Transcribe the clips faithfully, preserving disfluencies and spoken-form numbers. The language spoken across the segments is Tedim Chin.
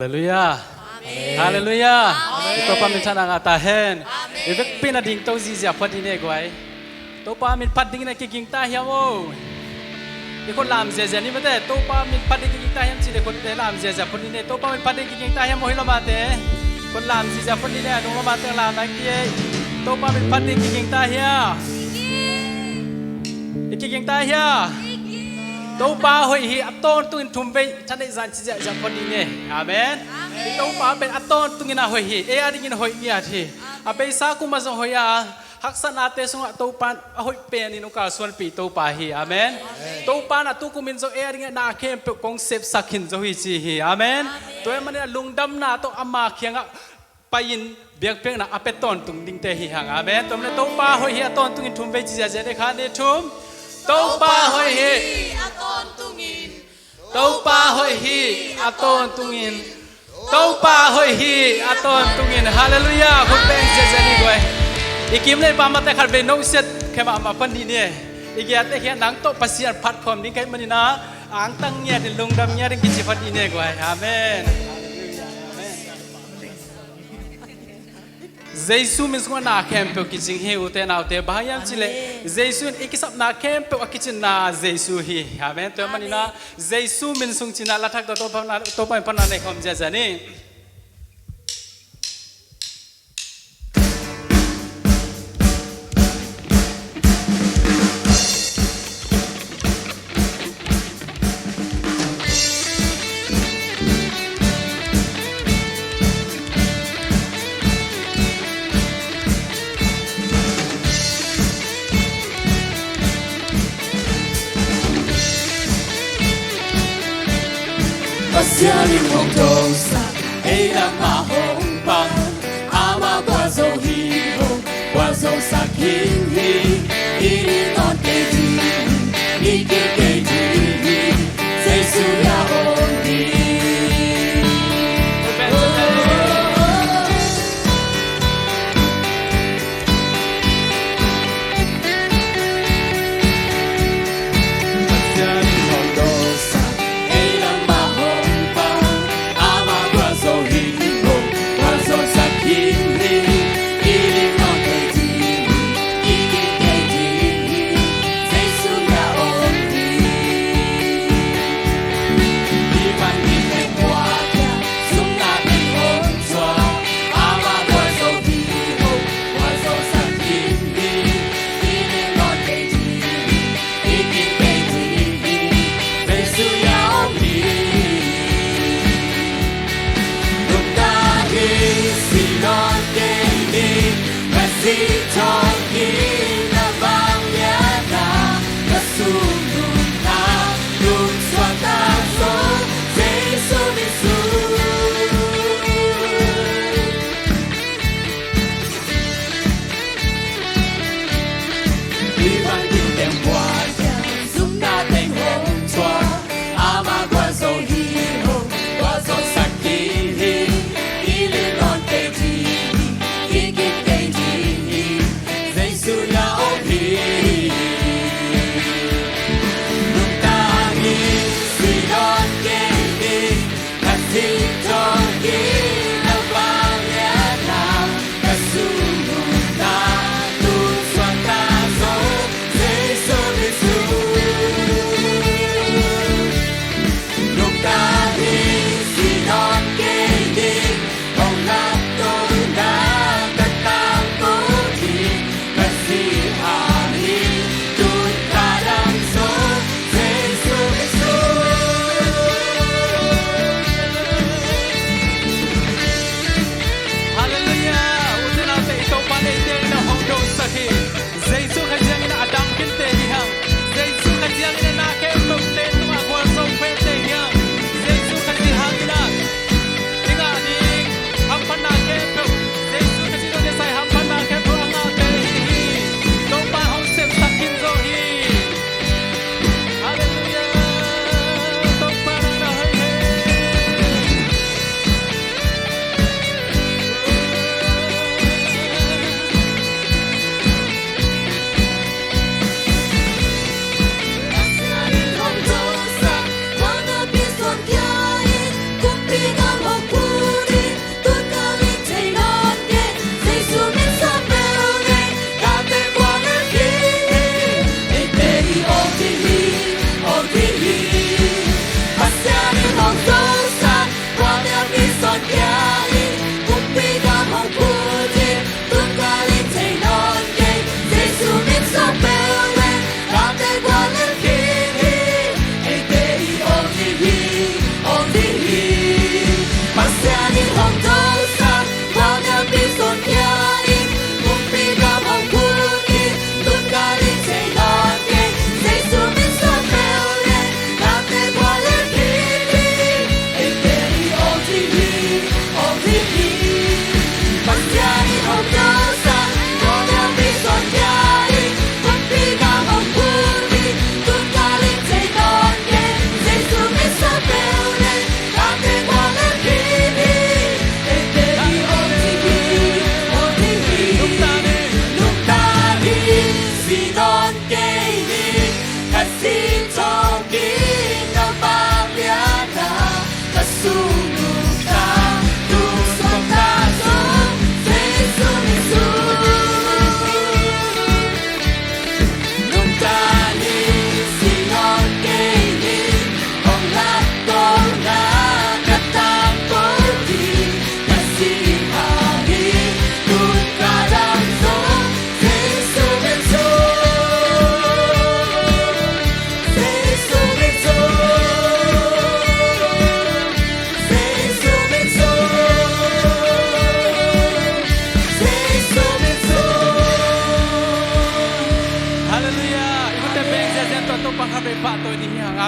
Halleluiah. Amen. Halleluiah. Amen. I Topa min thang a ngah ta hen. Amen. I vekpi in a dingto ziahziah phot ni ne guai. Topa min phat dingin a kiging ta hiam o? I khut lam ziahziah ni mate. Topa min phat dingin kiging ta hiam ci le khut lam ziahziah phot ni ne. Topa min phat dingin kiging ta hiam o, hih lamate? Khut lam ziahziah phot ni ne. A nung lamate lam na ki e. Topa min phat dingin kiging ta hia? I kiging ta hia? Topa hoih hi, a tawntungin thumvei thaneih zan ci ziahziah phot ni ne. Amen. Amen. I Topa pen a tawntungin a hoih hi. Ei a dingin hoih ngiat hi. A beisa kum a zong hoih a, haksatnate sungah Topa in a hoih penin hong kalsuanpih Topa hi. Amen. Amen. Topa in a tukumin zong ei a dingin na khempeuh kong sepsak khin zo hi ci hi. Amen. Amen. Tua ahih manin a lungdamna tawh ama kiangah pai-in biakpiakna a pia tawntung dingte hi hang. Amen. Tua manin Topa hoih hi, a tawntungin thumvei ci ziahziah ni, khat, nih, thum. Topa hoih hi, a tawntungin. Topa hoih hi, a tawntungin. Topa hoih hi, a tawntungin. Halleluiah. Khut beng ziahziah ni guai. I kim le i pam mate khatvei no siat khe mahmah phot ni ne. I giate khia nang tawh Pasian phat khawm ding ka hih manin a, angtang ngiatin, lungdam ngiatin kici phot ni ne guai. Amen. Jesu min sungah na khempeuh kicing hi, ute naute. Bang hang hiam cih leh, amen, Jesu in i kisapna khempeuh a kicinna Jesu hi. Amen. Tua ahih manin a, amen, Jesu min sung ci-in a la thak tawh Topa in phatna nei khawm ziahziah ni. Pasian in hong dosak, ei lam ah hong pang, amah gualzo hi hong, gualzosak hi hi. I lim nawn kei ding hi, i kip kei ding hi, Jesu a om hi.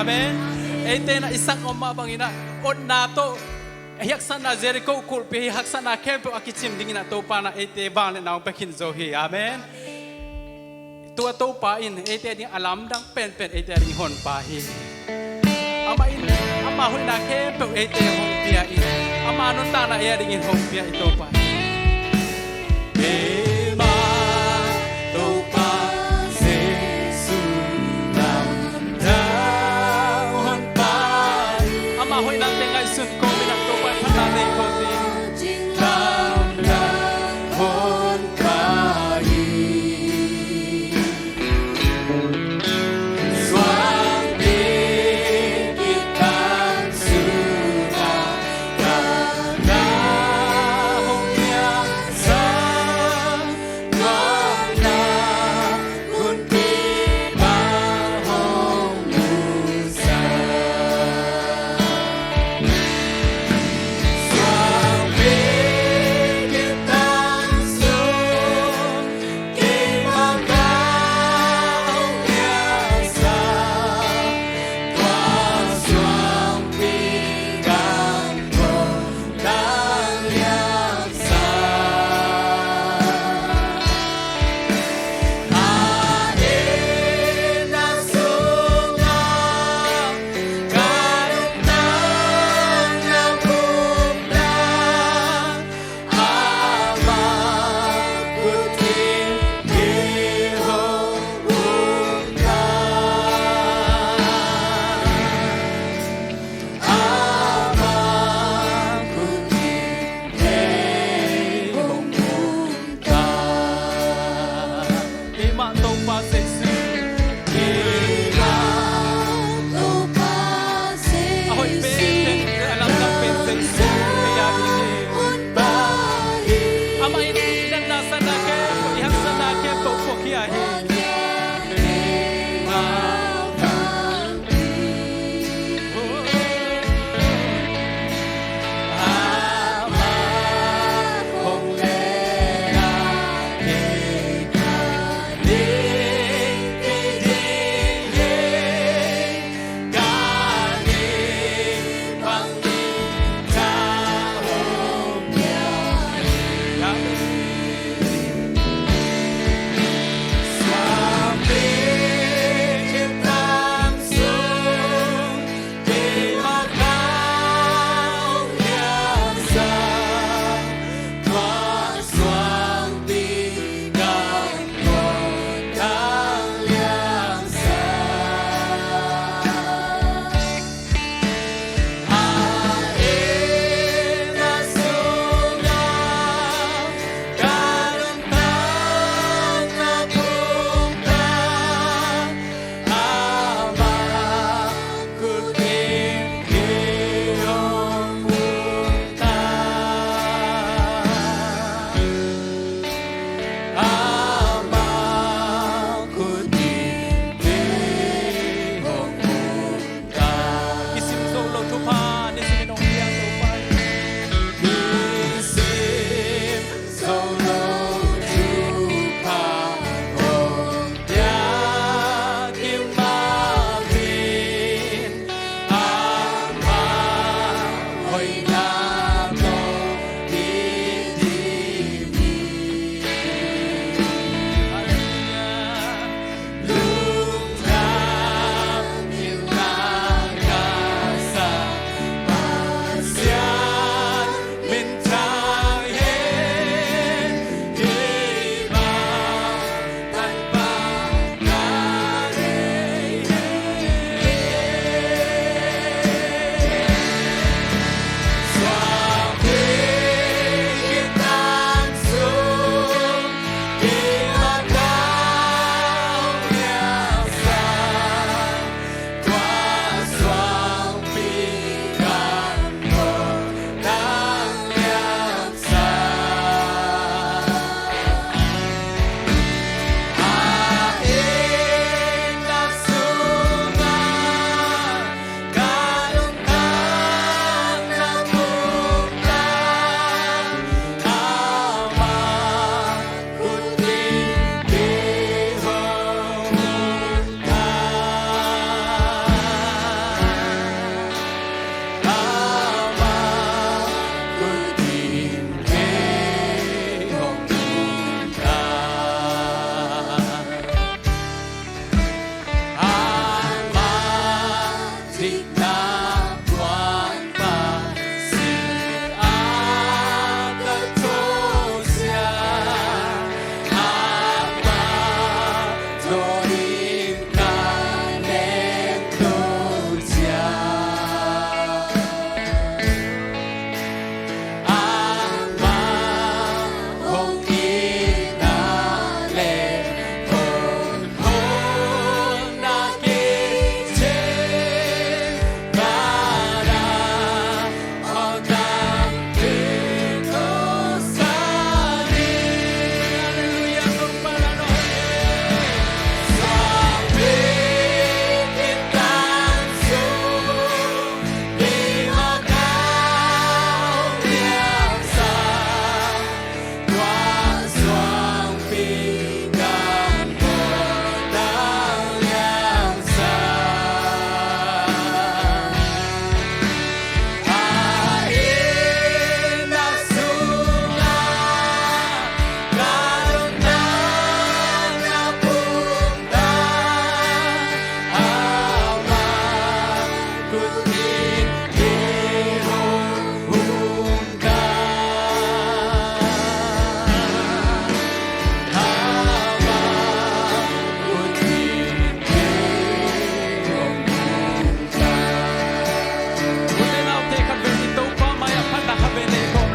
Amen. Eite na i sak om mah bangin ah, otna tawh, haksatna Jericho kulhpi hi, haksatna khempeuh a kicim dingin ah Topa na eite vangliatna hong pia khin zo hi. Amen. Tua Topa in eite ding a lamdang penpen eite ding Honpa hi. Amah in ama hoihna khempeuh eite hong pia in, ama nuntakna ei dingin hong pia i Topa hi. Keimah Topa Jesu lamdang Honpa hi. Ama hoihna teng ngaihsun kawmin ah Topa in phatna nei kawmin. Lamdang Honpa hi. Suang ding i tang suna ka na hong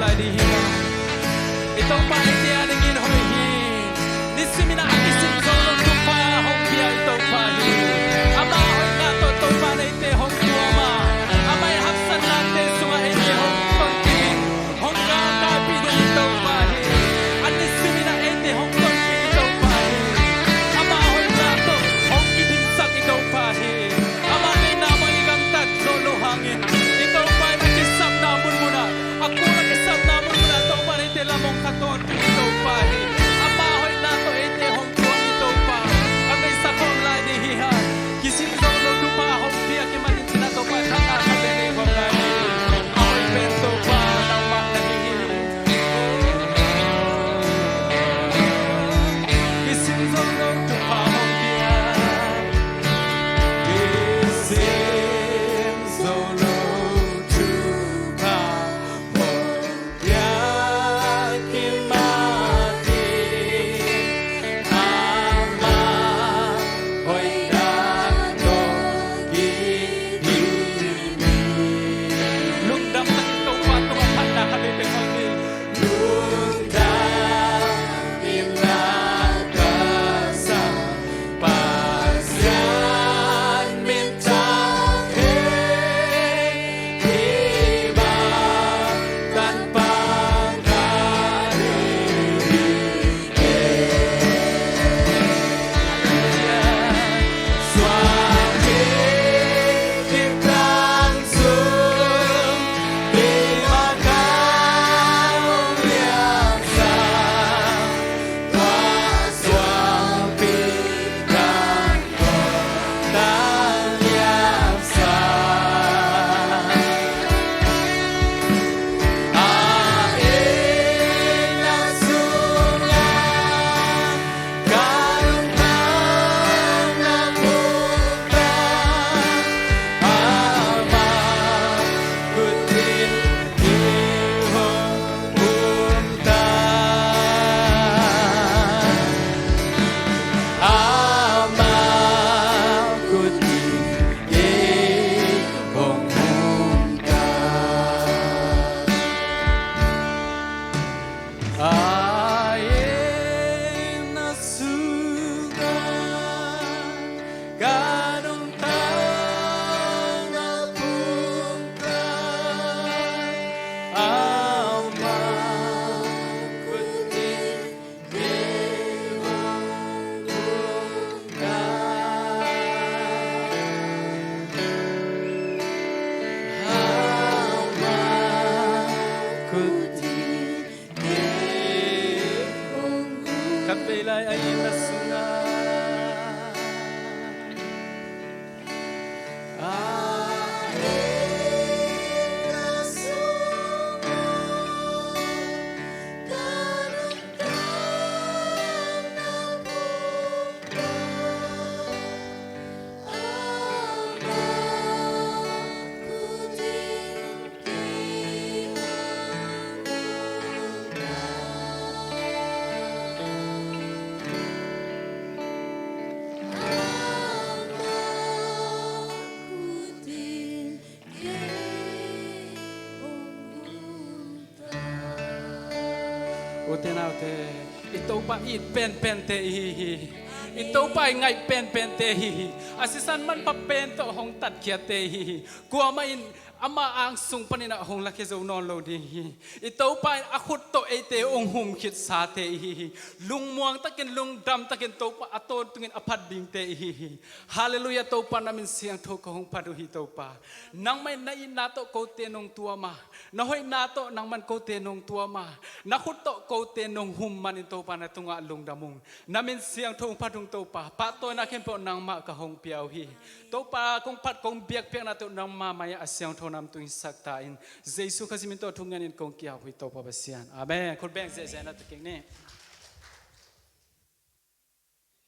Lai ding hi. I Topa eite a dingin hoih hi. Nisimin a kisim zo lo thupha hong pia i Topa hi. Ama hoihna tawh Topa in eite hong tuam a, ama i haksatnate sungah eite hong tonpih in, hong galkapih den i Topa hi. A nisimin a eite hong tonpih i Topa hi. Ama hoihna tawh hong kidinsak i Topa hi. Ama deihna mah i gamtat zo lo hangin i Topa in a kisapna munmun ah, a kul a kisapna munmun ah Topa in eite lam hong khat tawntung i Topa hi. Ama hoihna tawh eite hong tuam i Topa. Kan vei sakhawm lai ding hi hang. Kisim zo lo thupha hong pia kiman in cina Topa in thangah khat le nei khawm lai ding hi. A hoih pen Topa nangmah na hi hi. Kisim zo lo thupha hong pia. Kisim zo lo thupha hong pia kimat in, ama hoihna tawh kidim in. Lungdam takin Topa tungah phatna khat vei pia khawm ni. Lungdam in na ka sa Pasian min thang hi. Hih bang tanpang ka hi hi. Suang hi kiptang sung, hih bang ka hong liamsa. A inn a sungah ka nungta na pumkhat, ama khut in kei hong pumkhat. Ama khut in kei hong pumkhat. Kan vei lai a inn a sungah. Ute naute, i Topa it penpente ihi hi. I Topa i ngaih penpente ihi hi. A sisan manpha pen tawh hong tatkhiatte ihi hi. Kuamah in ama angsung panin ah hong lakhia zo nawn lo ding hi. I Topa in a khut tawh eite hong hum khitsate ihi hi. Lungmuang takin, lungdam takin Topa a tawntungin a phat dingte ihi hi. Halleluiah, Topa na min siangtho ka hong phat uh hi Topa. Nangmah in na itna tawh kote nong tuam a, na hoihna tawh nangman kote nong tuam a, na khut tawh kote nong hum manin Topa na tungah lungdam ung. Na min siangtho hong phat ung Topa. Pahtawina khempeuh nangmah ka hong pia uh hi. Topa kong phat kong biakpiakna tawh nangmah mai-ah a siangtho nam tungsak ta in. Jesu Khazih min tawh thungen in kong kiap uh hi Topa Pasian. Amen. Khut beng ziahziah na tu kik ni.